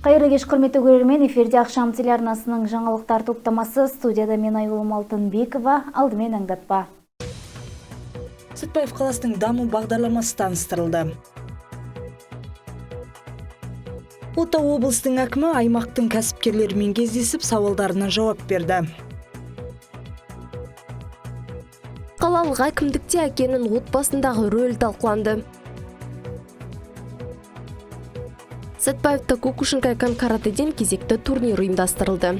Қайырлы кеш, құрметті көрермен, эфирде Ақшам телеарнасының жаңалықтар топтамасы. Студияда мен Айгүл Алтынбекова, алдымен аңдатпа. Сәтбаев қаласының даму бағдарламасы таныстырылды. Ұлытау облысының әкімі аймақтың кәсіпкерлерімен кездесіп, сауалдарына жауап берді. Қалалық әкімдікте әкенің отбасындағы рөлі талқыланды. Сәтбаевта Кокушинкай-кан каратэден кезекті турнир ұйымдастырылды.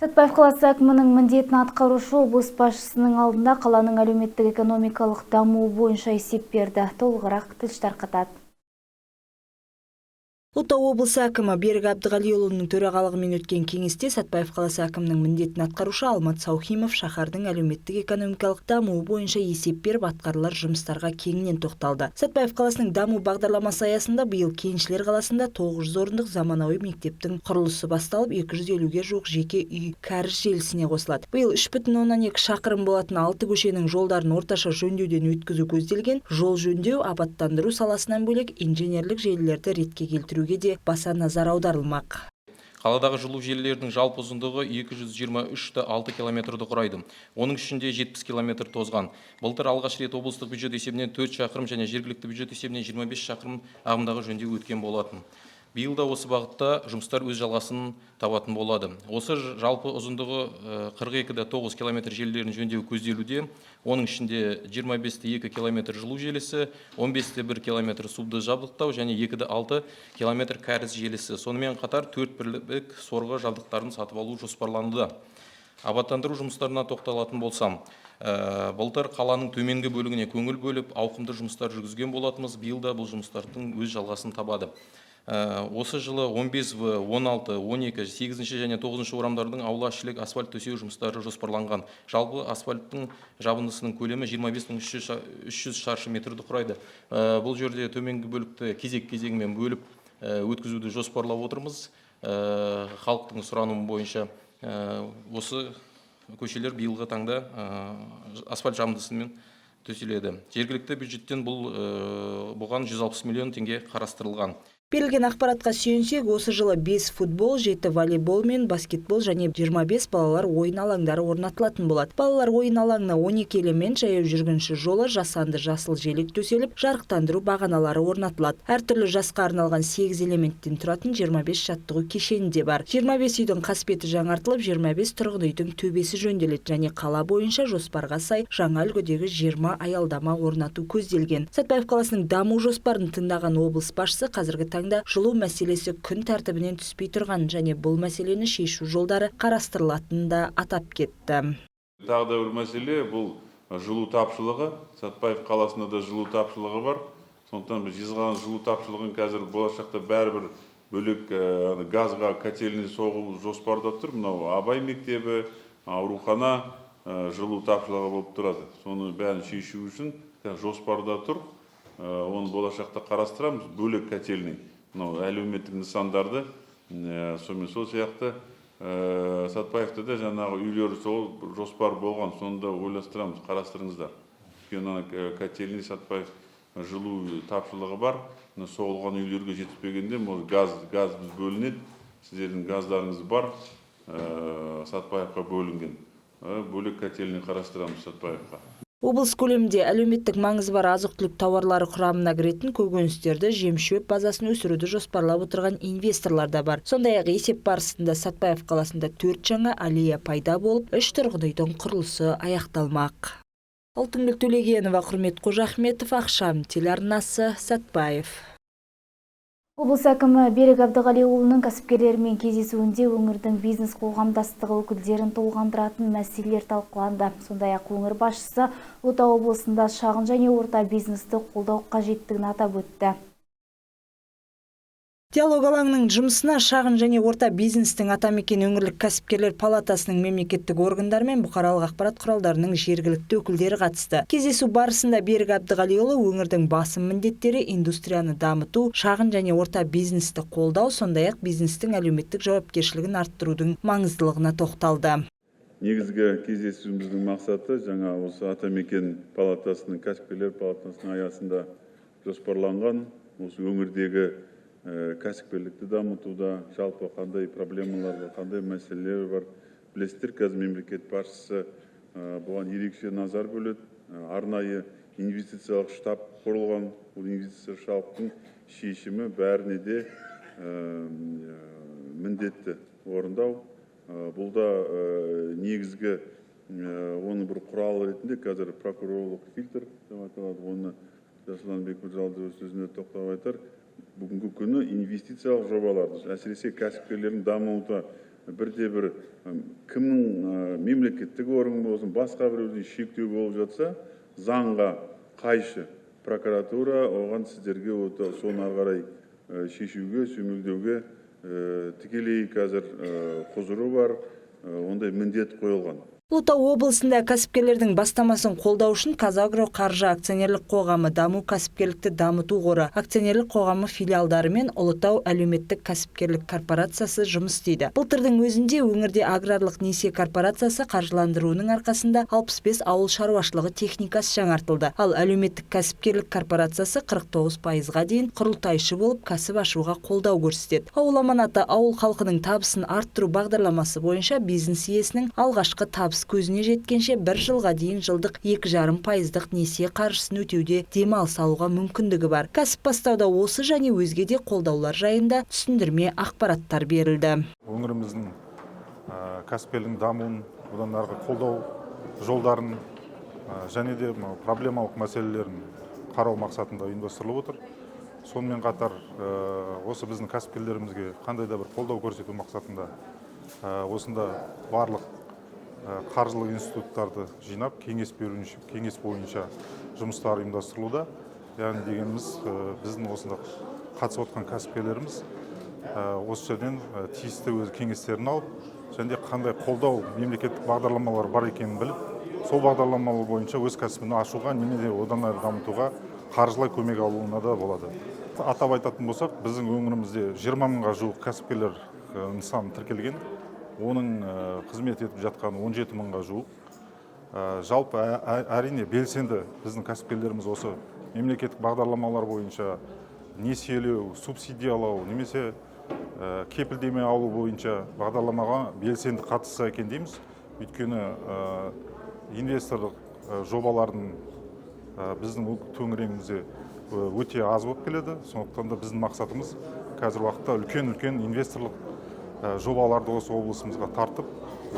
Сәтбаев қаласы әкімінің міндетін атқарушы облыс басшысының алдында қаланың әлеуметтік экономикалық дамуы бойынша есеп берді. Толығырақ тілші тарқатады. Ұлытау облысы әкімі Берік Әбдіғалиұлының төрағалығымен өткен кеңесте Сәтбаев қаласы әкімінің міндетін атқарушы Алмат Саухимов шаһардың әлеуметтік экономикалық дамуы бойынша есеп беріп, атқарылар жұмыстарға кеңінен тоқталды. Сәтбаев қаласының даму бағдарламасы аясында биыл Кеншілер қаласында 900 орындық заманауи мектептің құрылысы басталып, 250-ге жуық жеке үй кәріз желісіне қосылады. Биыл 3,2 шақырым болатын 6 көшенің жолдарын орташа жөндеуден өткізу көзделген. Жол жөндеу, абаттандыру саласынан бөлек инженерлік желілерді ретке келтіру де баса назар аударылмақ. Қаладағы жылу желілерінің жалпы ұзындығы 223,6 километрді құрайды. Оның ішінде 70 километр тозған. Былтыр алғаш рет облыстық бюджет есебінен 4 шақырым және жергілікті бюджет есебінен 25 шақырым ағымдағы жөндеу өткен болатын. Биыл да осы бағытта жұмыстар өз жалғасын табатын болады. Осы жалпы ұзындығы 42,9 километр желілерін жөндеу көзделуде. Оның ішінде 25,2 километр жылу желісі, 15,1 километр суды жабдықтау және 2,6 километр кәріз желісі. Сонымен қатар 4 бірлік сорғы жабдықтарын сатып алу жоспарлануда. Абаттандыру жұмыстарына тоқталатын болсам, былтыр қаланың төменгі бөлігіне көңіл бөліп, ауқымды жұмыстар жүргізген болатынбыз. Биыл да бұл жұмыстардың өз жалғасын табады. Осы жылы 15 В, 16, 12, 8 және 9 орамдардың аула ішілік асфальт төсеу жұмыстары жоспарланған. Жалпы асфальттың жабындысының көлемі 25 300 шаршы метрді құрайды. Бұл жерде төменгі бөлікті кезек-кезегімен бөліп өткізуді жоспарлап отырмыз. Халықтың сұранымы бойынша осы көшелер биылғы таңда асфальт жабындысымен төселеді. Жергілікті бюджеттен бұған 160 миллион теңге қарастырылған. Берілген ақпаратқа сүйенсек, осы жылы 5 футбол, 7 волейбол мен баскетбол және 25 балалар ойын алаңдары орнатылатын болады. Балалар ойын алаңына 12 элемент, жаяу жүргінші жолы, жасанды жасыл желек төселіп, жарықтандыру бағаналары орнатылады. Әртүрлі жасқа арналған 8 элементтен тұратын 25 жаттығу кешені де бар. 25 үйдің қасбеті жаңартылып, 25 тұрғын үйдің төбесі жөнделеді және қала бойынша жоспарға сай жаңа үлгідегі 20 аялдама орнату көзделген. Сәтбаев қаласының даму жоспарын тыңдаған облыс басшысы қазіргі таңда жылу мәселесі күн тәртібінен түспей тұрғанын және бұл мәселені шешу жолдары қарастырылатынын да атап кетті. Тағы да бір мәселе бұл жылу тапшылығы. Сәтбаев қаласында да жылу тапшылығы бар. Сондықтан біз Жезқазған жылу тапшылығын қазір болашақта бәрібір бөлек газға котельный соғу жоспарда тұр. Мынау Абай мектебі, аурухана жылу тапшылығы болып тұрады. Соны бәрін шешу үшін жоспарда тұр. Оны болашақта қарастырамыз, бөлек котельный. Мынау әлеуметтік нысандарды, сонымен сол сияқты Сәтбаевта да жаңағы үйлер сол жоспар болған, соны да ойластырамыз, қарастырыңыздар. Өйткені ана котельный Сәтбаев жылу тапшылығы бар, мына соғылған үйлерге жетіспегенде, может, газ біз бөлінеді, сіздердің газдарыңыз бар, Сәтбаевқа бөлінген. Бөлек котельный қарастырамыз Сәтбаевқа. Облыс көлемінде әлеуметтік маңызы бар азық-түлік тауарлары құрамына кіретін көкөністерді, жем-шөп базасын өсіруді жоспарлап отырған инвесторлар да бар. Сондай-ақ есеп барысында Сәтбаев қаласында 4 жаңа аллея пайда болып, 3 тұрғын үйдің құрылысы аяқталмақ. Алтынгүл Төлегенова, Құрмет Қожахметов, Ақшам телеарнасы, Сәтбаев. Облыс әкімі Берік Әбдіғалиұлының кәсіпкерлерімен кездесуінде өңірдің бизнес қоғамдастығы өкілдерін толғандыратын мәселелер талқыланды. Сондай-ақ өңір басшысы Ұлытау облысында шағын және орта бизнесті қолдау қажеттігін атап өтті. Диалог алаңының жұмысына шағын және орта бизнестің Атамекен өңірлік кәсіпкерлер палатасының мемлекеттік органдары мен бұқаралық ақпарат құралдарының жергілікті өкілдері қатысты. Кездесу барысында Берік Әбдіғалиұлы өңірдің басым міндеттері индустрияны дамыту, шағын және орта бизнесті қолдау, сондай-ақ бизнестің әлеуметтік жауапкершілігін арттырудың маңыздылығына тоқталды. Негізгі кездесуіміздің мақсаты жаңа осы Атамекен палатасының, кәсіпкерлер палатасының аясында жоспарланған осы өңірдегі кәсіпкерлікті дамытуда жалпы қандай проблемалар бар, қандай мәселелер бар. Білесіздер, қазір мемлекет басшысы бұған ерекше назар бөледі. Арнайы инвестициялық штаб құрылған. Бұл инвестициялық штабтың шешімі бәріне де міндетті орындау. Бұл да негізгі оның бір құралы ретінде қазір прокурорлық фильтр деп аталады. Оны Жасұлан Бекмырза өз сөзінде тоқтап айтар. Бүгінгі күні инвестициялық жобаларды, әсіресе кәсіпкерлердің дамуында бірде-бір кімнің мемлекеттік орган болсын, басқа біреудің шектеу болып жатса, заңға қайшы прокуратура оған сіздерге соны ары қарай шешуге, сүйемелдеуге тікелей қазір құзыры бар, ондай міндет қойылған. Ұлытау облысында кәсіпкерлердің бастамасын қолдау үшін Казагро қаржы акционерлік қоғамы, Даму кәсіпкерлікті дамыту қоры акционерлік қоғамы филиалдары мен Ұлытау әлеуметтік кәсіпкерлік корпорациясы жұмыс істейді. Былтырдың өзінде өңірде аграрлық несие корпорациясы қаржыландыруының арқасында 65 ауыл шаруашылығы техникасы жаңартылды. Ал әлеуметтік кәсіпкерлік корпорациясы 49%-ға дейін құрылтайшы болып кәсіп ашуға қолдау көрсетеді. Ауыл аманаты ауыл халқының табысын арттыру бағдарламасы бойынша бизнес иесінің алғашқы табыс көзіне жеткенше бір жылға дейін жылдық 2,5%-дық несие қаржысын өтеуде демалыс алуға мүмкіндігі бар. Кәсіп бастауда осы және өзге де қолдаулар жайында түсіндірме ақпараттар берілді. Өңіріміздің кәсіпкерліктің дамуын, одан арғы қолдау жолдарын және де проблемалық мәселелерін қарау мақсатында ұйымдастырылып отыр. Сонымен қатар осы біздің кәсіпкерлерімізге қандай да бір қолдау көрсету мақсатында осында барлық қаржылық институттарды жинап, кеңес бойынша жұмыстар ұйымдастырылуда. Яғни дегеніміз, біздің осында қатысып отқан кәсіпкерлеріміз осы жерден тиісті өз кеңестерін алып, және қандай қолдау мемлекеттік бағдарламалар бар екенін біліп, сол бағдарламалар бойынша өз кәсібін ашуға немесе одан әрі дамытуға қаржылай көмек алуына да болады. Атап айтатын болсақ, біздің өңірімізде 20 мыңға жуық кәсіпкерлер нысан тіркелген. Оның қызмет етіп жатқан 17 мыңға жуық. Жалпы әрине белсенді біздің кәсіпкерлеріміз осы мемлекеттік бағдарламалар бойынша несиелеу, субсидиялау немесе кепілдеме алу бойынша бағдарламаға белсенді қатысса екен дейміз. Өйткені инвесторлық жобалардың біздің төңірегімізде өте аз болып келеді. Сондықтан да біздің мақсатымыз қазір уақытта үлкен-үлкен инвесторлық жобаларды осы облысымызға тартып,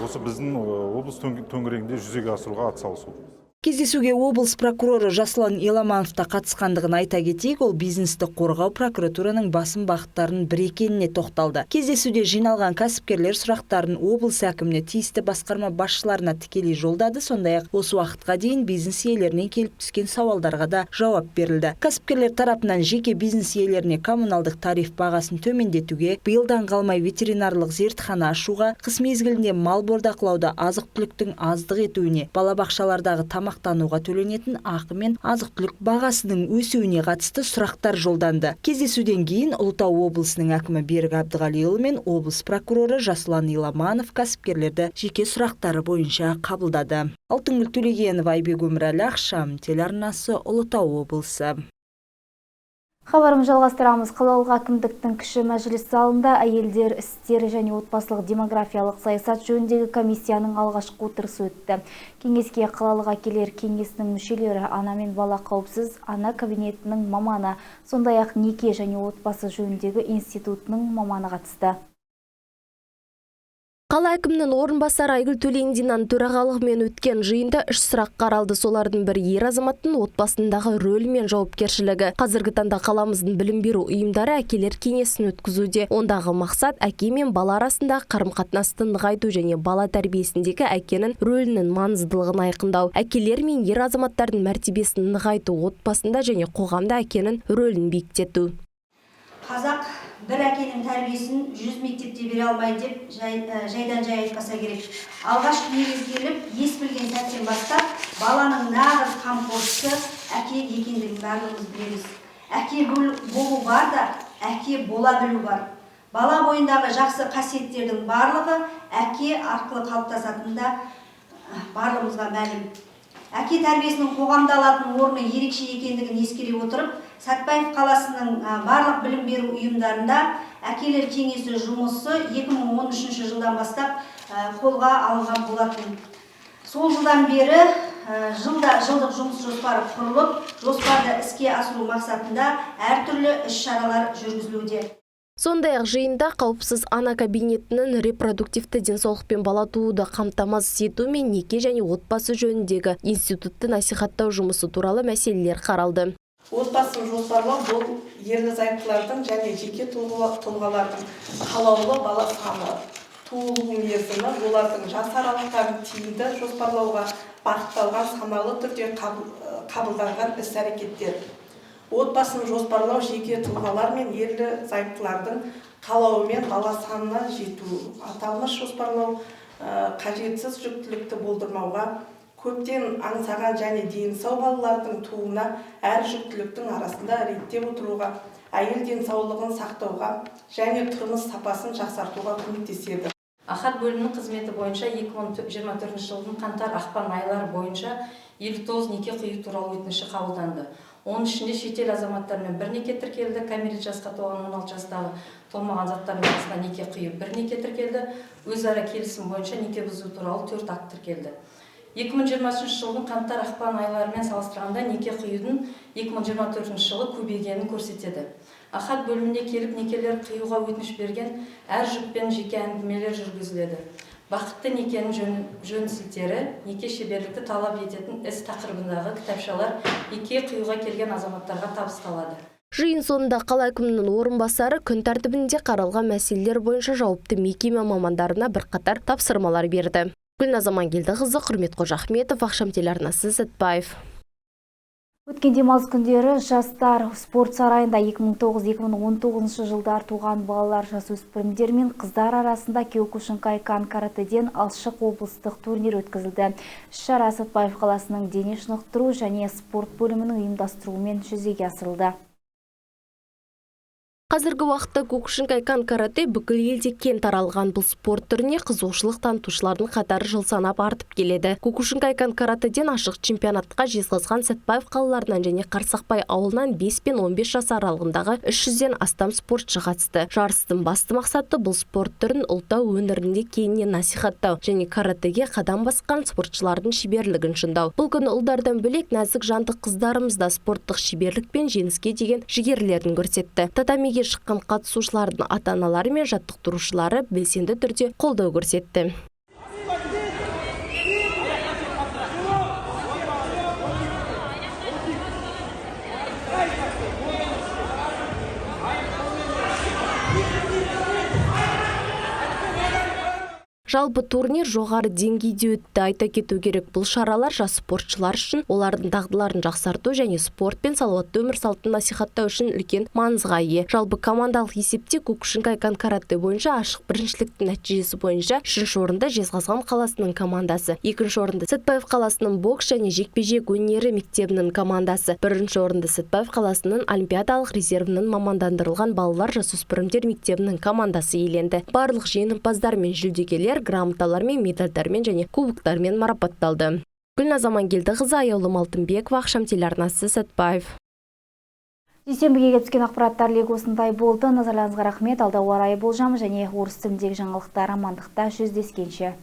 осы біздің облыс төңірегінде жүзеге асыруға атсалысу. Кездесуге облыс прокуроры Жасұлан Еламанов та қатысқандығын айта кетейік, ол бизнесті қорғау прокуратураның басым бағыттарының бірі екеніне тоқталды. Кездесуде жиналған кәсіпкерлер сұрақтарын облыс әкіміне, тиісті басқарма басшыларына тікелей жолдады. Сондай-ақ осы уақытқа дейін бизнес иелерінен келіп түскен сауалдарға да жауап берілді. Кәсіпкерлер тарапынан жеке бизнес иелеріне коммуналдық тариф бағасын төмендетуге, биылдан қалмай ветеринарлық зертхана ашуға, қыс мезгілінде мал бордақылауда азық-түліктің аздық етуіне, балабақшалардағы тамақтануға төленетін ақы мен азық-түлік бағасының өсуіне қатысты сұрақтар жолданды. Кездесуден кейін Ұлытау облысының әкімі Берік Әбдіғалиұлы мен облыс прокуроры Жасұлан Еламанов кәсіпкерлерді жеке сұрақтары бойынша қабылдады. Алтынгүл Төлегенова, Айбек Өмірәлі, Ақшам телеарнасы, Ұлытау облысы. Хабарымызды жалғастырамыз. Қалалық әкімдіктің кіші мәжіліс залында әйелдер істері және отбасылық демографиялық саясат жөніндегі комиссияның алғашқы отырысы өтті. Кеңеске қалалық әкелер кеңесінің мүшелері, ана мен бала қауіпсіз ана кабинетінің маманы, сондай-ақ неке және отбасы жөніндегі институтының маманы қатысты. Қала әкімінің орынбасары Айгүл Төлендинаның төрағалығымен өткен жиында 3 сұрақ қаралды. Солардың бірі ер азаматтың отбасындағы рөлі мен жауапкершілігі. Қазіргі таңда қаламыздың білім беру ұйымдары әкелер кеңесін өткізуде. Ондағы мақсат әке мен бала арасындағы қарым-қатынасты нығайту және бала тәрбиесіндегі әкенің рөлінің маңыздылығын айқындау. Әкелер мен ер азаматтардың мәртебесін нығайту, отбасында және қоғамда әкенің рөлін биіктету. Қазақ бір әкенің тәрбиесін 100 мектепте бере алмайды деп жайдан жай айтпаса керек. Алғаш дүниеге келіп, ес білген сәттен бастап, баланың нағыз қамқоршысы әке екендігін барлығымыз білеміз. Әке болу бар да, әке бола білу бар. Бала бойындағы жақсы қасиеттердің барлығы әке арқылы қалыптасатыны да барлығымызға мәлім. Әке тәрбиесінің қоғамда алатын орны ерекше екендігін ескере отырып, Сәтпаев қаласының барлық білім беру ұйымдарында әкелер кеңесі жұмысы 2013 жылдан бастап қолға алынған болатын. Сол жылдан бері жылда жылдық жұмыс жоспары құрылып, жоспарды іске асыру мақсатында әртүрлі іс-шаралар жүргізілуде. Сондай-ақ жиында қауіпсіз ана кабинетінің репродуктивті денсаулық пен бала тууды қамтамасыз ету мен неке және отбасы жөніндегі институтты насихаттау жұмысы туралы мәселелер қаралды. Отбасын жоспарлау бұл ерлі-зайыптылардың және жеке тұлғалардың қалаулы бала саны, туылу мерзімі, олардың жас аралықтарын тиімді жоспарлауға бағытталған саналы түрде қабылданған іс-әрекеттер. Отбасын жоспарлау жеке тұлғалар мен ерлі-зайыптылардың қалауымен бала санына жету, аталмыш жоспарлау қажетсіз жүктілікті болдырмауға, көптен аңсаған және дені сау балалардың тууына әр жүктіліктің арасында реттеп отыруға, әйел денсаулығын сақтауға және тұрмыс сапасын жақсартуға көмектеседі. Ахат бөлімінің қызметі бойынша 2024 жылдың қаңтар-ақпан айлары бойынша 59 неке қию туралы өтініші қабылданды. Оның ішінде шетел азаматтарымен бір неке тіркелді, кәмелет жасқа толған 16 жастағы толмаған заттардың арасында неке қию бір неке тіркелді, өзара келісім бойынша неке бұзу туралы 4 акт тіркелді. 2023 жылдың қаңтар-ақпан айларымен салыстырғанда неке қиюдың 2024 жылы көбейгенін көрсетеді. Ахат бөліміне келіп некелер қиюға өтініш берген әр жұппен жеке әңгімелер жүргізіледі. Бақытты некенің жөн сілтері, неке шеберлікті талап ететін іс тақырыбындағы кітапшалар неке қиюға келген азаматтарға табысталады. Жиын соңында қала әкімінің орынбасары күн тәртібінде қаралған мәселелер бойынша жауапты мекеме мамандарына бірқатар тапсырмалар берді. Гүлназ Амангелдіқызы, Құрмет Қожахметов, Ақшам телеарнасы, Сәтпаев. Өткен демалыс күндері жастар спорт сарайында 2009-2019 жылдар туған балалар, жасөспірімдер мен қыздар арасында киокушинкай-кан каратэден Алшық облыстық турнир өткізілді. Іс-шара Сәтпаев қаласының дене шынықтыру және спорт бөлімінің ұйымдастыруымен жүзеге асырылды. Қазіргі уақытта киокушинкай-кан каратэ бүкіл елде кең таралған. Бұл спорт түріне қызығушылық танытушылардың қатары жыл санап артып келеді. Киокушинкай-кан каратэден ашық чемпионатқа Жезқазған, Сәтпаев қалаларынан және Қарсақбай ауылынан 5 пен 15 жас аралығындағы 300-ден астам спортшы қатысты. Жарыстың басты мақсаты бұл спорт түрін Ұлытау өңірінде кеңінен насихаттау және каратэге қадам басқан спортшылардың шеберлігін шыңдау. Бұл күні ұлдардан бөлек нәзік жанды қыздарымыз да спорттық шеберлік пен жеңіске деген жігерлерін көрсетті. Татамиге шыққан қатысушылардың ата-аналары мен жаттықтырушылары белсенді түрде қолдау көрсетті. Жалпы турнир жоғары деңгейде өтті. Айта кету керек, бұл шаралар жас спортшылар үшін олардың дағдыларын жақсарту және спорт пен салауатты өмір салтын насихаттау үшін үлкен маңызға ие. Жалпы командалық есепте киокушинкай-кан каратэ бойынша ашық біріншіліктің нәтижесі бойынша 3-ші орында Жезқазған қаласының командасы, 2-ші орында Сәтпаев қаласының бокс және жекпе-жек өнері мектебінің командасы, 1-ші орында Сәтпаев қаласының олимпиадалық резервінің мамандандырылған балалар жасөспірімдер мектебінің командасы иеленді. Барлық жеңімпаздар мен жүлдегерлер грамоталармен, медальдармен және кубоктармен марапатталды. Гүлназ Амангелдіқызы, Аяулым Алтынбекова, Ақшам телеарнасы, Сәтпаев. Дүйсенбіге келіп түскен ақпараттар легі осындай болды. Назарларыңызға рахмет. Алда ауа райы болжамы және орыс тіліндегі жаңалықтар амандықта жүздескенше.